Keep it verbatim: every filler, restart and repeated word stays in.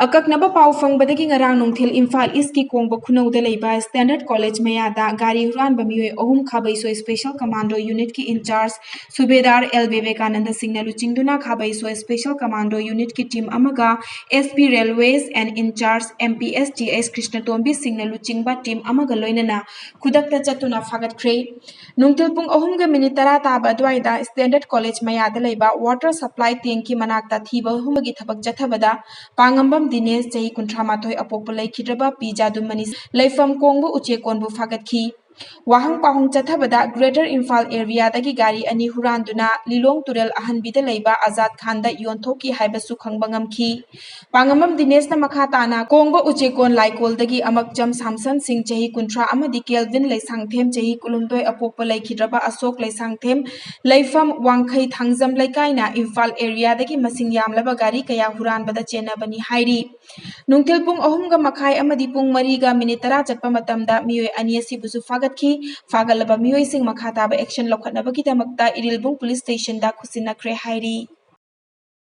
ꯑꯀꯛꯅꯕ ꯄꯥꯎ ꯐꯪꯕꯗꯒꯤ ꯉꯔꯥꯡ ꯅꯨꯡꯊꯤꯜ ꯏꯝꯐꯥꯜ ꯏꯁꯀꯤ ꯀꯣꯡꯕ ꯈꯨꯅꯧꯗ ꯂꯩꯕ ꯁ꯭ꯇꯦꯟꯗꯔꯗ ꯀꯣꯂꯦꯖ ꯃꯌꯥꯗ ꯒꯥꯔꯤ ꯍꯨꯔꯥꯟꯕ ꯃꯤꯑꯣꯏ ꯑꯍꯨꯝ ꯈꯥꯕꯩꯁꯣꯏ special commando ꯌꯨꯅꯤꯠꯀꯤ in-charge ꯁꯨꯕꯦꯗꯥꯔ L Vivekananda ꯁꯤꯡꯅ ꯂꯨꯆꯤꯡꯗꯨꯅ ꯈꯥꯕꯩꯁꯣꯏ ꯁ꯭ꯄꯦꯁꯦꯜ ꯀꯃꯥꯟꯗꯣ ꯌꯨꯅꯤꯠꯀꯤ ꯇꯤꯝ ꯑꯃꯒ S P Railways and in charge M P S T S ꯀ꯭ꯔꯤꯁꯅꯇꯣꯝꯕꯤ ꯁꯤꯡꯅ ꯂꯨꯆꯤꯡꯕ ꯇꯤꯝ ꯑꯃꯒ ꯂꯣꯏꯅꯅ ꯈꯨꯗꯛꯇ ꯆꯠꯇꯨꯅ ꯐꯥꯒꯠꯈ꯭ꯔꯦ꯫ ꯅꯨꯡꯊꯤꯜ ꯄꯨꯡ ꯑꯍꯨꯝꯒ ꯃꯤꯅꯤꯠ ꯇꯔꯥ ꯇꯥꯕ ꯑꯗꯨꯋꯥꯏꯗ ꯁ꯭ꯇꯦꯟꯗꯔꯗ ꯀꯣꯂꯦꯖ ꯃꯌꯥꯗ ꯂꯩꯕ ꯋꯥꯇꯔ ꯁꯄ꯭ꯂꯥꯏ ꯇꯦꯡꯀꯤ ꯃꯅꯥꯛꯇ ꯊꯤꯕ ꯍꯨꯝꯕꯒꯤ ꯊꯕꯛ ꯆꯠꯊꯕꯗ ꯄꯥꯉꯝꯕꯝ ꯗꯤꯅꯦꯁ, ꯆꯍꯤ ꯀꯨꯟꯊ꯭ꯔꯥ ꯃꯥꯊꯣꯏ, ꯑꯄꯣꯛꯄ ꯂꯩꯈꯤꯗ꯭ꯔꯕ ꯄꯤ ꯖꯥꯗꯨꯃꯅꯤ ꯂꯩꯐꯝ ꯀꯣꯡꯕ ꯎꯆꯦꯛꯀꯣꯟꯕꯨ ꯐꯥꯒꯠꯈꯤ꯫ ꯋꯥꯍꯪ ꯄꯥꯎꯍꯪ ꯆꯠꯊꯕꯗ ꯒ꯭ꯔꯦꯇꯔ ꯏꯝꯐꯥꯜ ꯑꯦꯔꯤꯌꯥꯗꯒꯤ ꯒꯥꯔꯤ ꯑꯅꯤ ꯍꯨꯔꯥꯟꯗꯨꯅ ꯂꯤꯂꯣꯡ ꯇꯨꯔꯦꯜ ꯑꯍꯟꯕꯤꯗ ꯂꯩꯕ ꯑꯖꯥꯗ ꯈꯥꯟꯗ ꯌꯣꯟꯊꯣꯛꯈꯤ ꯍꯥꯏꯕꯁꯨ ꯈꯪꯕ ꯉꯝꯈꯤ꯫ ꯄꯥꯉꯝꯕꯝ ꯗꯤꯅꯦꯁꯅ ꯃꯈꯥ ꯇꯥꯅ ꯀꯣꯡꯕ ꯎꯆꯦꯛꯀꯣꯟ ꯂꯥꯏꯀꯣꯜꯗꯒꯤ ꯑꯃꯛꯆꯝ ꯁꯥꯝꯁꯟ ꯁꯤꯡ, ꯆꯍꯤ ꯀꯨꯟꯊ꯭ꯔꯥ, ꯑꯃꯗꯤ ꯀꯦꯜꯚꯤꯟ ꯂꯩꯁꯥꯡꯊꯦꯝ, ꯆꯍꯤ ꯀꯨꯟꯍꯨꯝꯗꯣꯏ, ꯑꯄꯣꯛꯄ ꯂꯩꯈꯤꯗ꯭ꯔꯕ ꯑꯁꯣꯛ ꯂꯩꯁꯥꯡꯊꯦꯝ, ꯂꯩꯐꯝ ꯋꯥꯡꯈꯩ ꯊꯥꯡꯖꯝ ꯂꯩꯀꯥꯏꯅ ꯏꯝꯐꯥꯜ ꯑꯦꯔꯤꯌꯥꯗꯒꯤ ꯃꯁꯤꯡ ꯌꯥꯝꯂꯕ ꯒꯥꯔꯤ ꯀꯌꯥ ꯍꯨꯔꯥꯟꯕꯗ ꯆꯦꯟꯅꯕꯅꯤ ꯍꯥꯏꯔꯤ꯫ ꯅꯨꯡꯊꯤꯜ ꯄꯨꯡ ꯑꯍꯨꯝꯒ ꯃꯈꯥꯏ ꯑꯃꯗꯤ ꯄꯨꯡ ꯃꯔꯤꯒ ꯃꯤꯅꯤꯠ ꯇꯔꯥ ꯆꯠꯄ ꯃꯇꯝꯗ ꯃꯤꯑꯣꯏ ꯑꯅꯤ ꯑꯁꯤꯕꯨꯁꯨ ꯐꯥꯒꯠꯈꯤ꯫ ꯐꯥꯒꯠꯂꯕ ꯃꯤꯑꯣꯏꯁꯤꯡ ꯃꯈꯥ ꯇꯥꯕ ꯑꯦꯛꯁꯟ ꯂꯧꯈꯠꯅꯕꯒꯤꯗꯃꯛꯇ ꯏꯔꯤꯜꯕꯨꯡ ꯄꯨꯂꯤꯁ ꯁ꯭ꯇꯦꯁꯟꯗ ꯈꯨꯠꯁꯤꯟꯅꯈ꯭ꯔꯦ ꯍꯥꯏꯔꯤ꯫